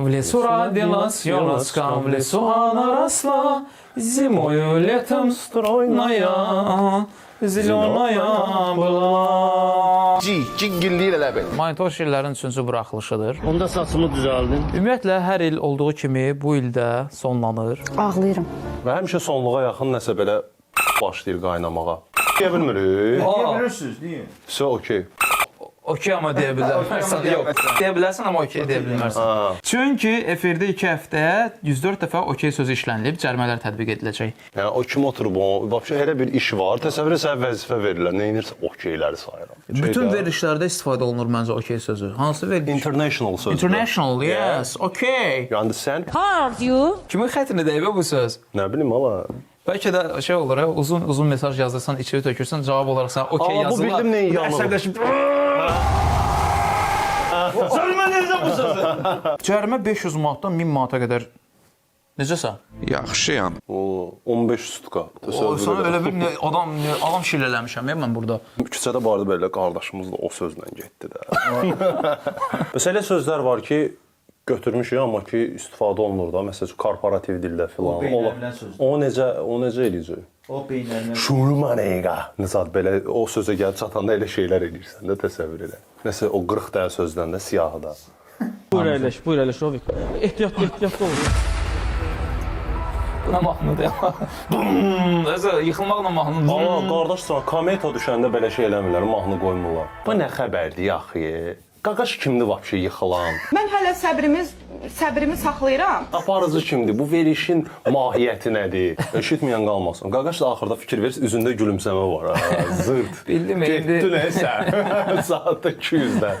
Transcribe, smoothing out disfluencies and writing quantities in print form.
В лесу родилась елочка, в лесу она росла, зимою, летом стройная, зеленая была. Cik, cingilləyir elə bil. Monitor şirlərin üçüncü buraxılışıdır. Onda saçımı düzəldim. Ümumiyyətlə hər il olduğu kimi bu il də sonlanır. Ağlayıram. Və həmişə sonluğa yaxın nəsə belə başlayır qaynamağa. Deyə bilmirik. Aa, Bilirsiniz, niyə? Vsə, okey. okey amma deyə bilərsən. Yox, deyə bilərsən amma okey deyə bilmərsən. Çünki efirdə 2 həftəyə 104 dəfə okey sözü işlənilib, cərimələr tətbiq ediləcək. Yəni o kim oturub o, vəbşə elə bir iş var. Təsəvvür et, sənə vəzifə verirlər. Nə edirsən? Okeyləri sayıram. Bütün Şeydə, verilişlərdə istifadə olunur məncə okey sözü. Hansı veriliş? International sözdür. International, yes, okey. You understand? How are you? Kimin xətrinə dəyib bu söz? Nə bilim ala. Bəlkə də şey olur, hə, uzun uzun mesaj yazırsan, içini tökürsən, cavab olaraq sənə okey Aa, bu yazırlar. bildim neyin yanığı. Əsəbləşib. Cərimə 500 manatdan 1000 manata qədər. Necəsən? Yaxşıyam. O 15 sutka. O, Təsəvvür sana elə. elə bir adam adam şirlələmişəm ya mən burada. Küçədə bardı belə qardaşımız da o sözlə getdi də. Məsələ elə sözlər var ki, götürmüşük amma ki istifadə olunur da. Məsəl üçün korporativ dildə filan. O beynəlmiləl sözdür. O necə o necə eləyəcək? O beynəlmiləl. Şurmaneyqa. Nəsə belə o sözə gəlib çatanda elə şeylər eləyirsən də təsəvvür elə. Nəsə o 40 dənə sözdən də siyahıda. Buyur əyləş, buyur əyləş Rovik. Ehtiyatlı, ehtiyatlı ol. Bu nə mahnıdır ya? Bum! Nəsə yıxılmaqla mahnı. Amma qardaş sana kometa düşəndə belə şey eləmirlər, mahnı qoymurlar. Bu nə xəbərdir yaxı? Qaqaş kimdir vəbşə yıxılan? Mən hələ səbrimiz səbrimi saxlayıram. Aparıcı kimdir? Bu verilişin mahiyyəti nədir? Eşitməyən qalmasın. Qaqaş da axırda fikir verir, üzündə gülümsəmə var. Ha, zırt. Bildim, indi. Getdi nəsə. Saatda 200-də.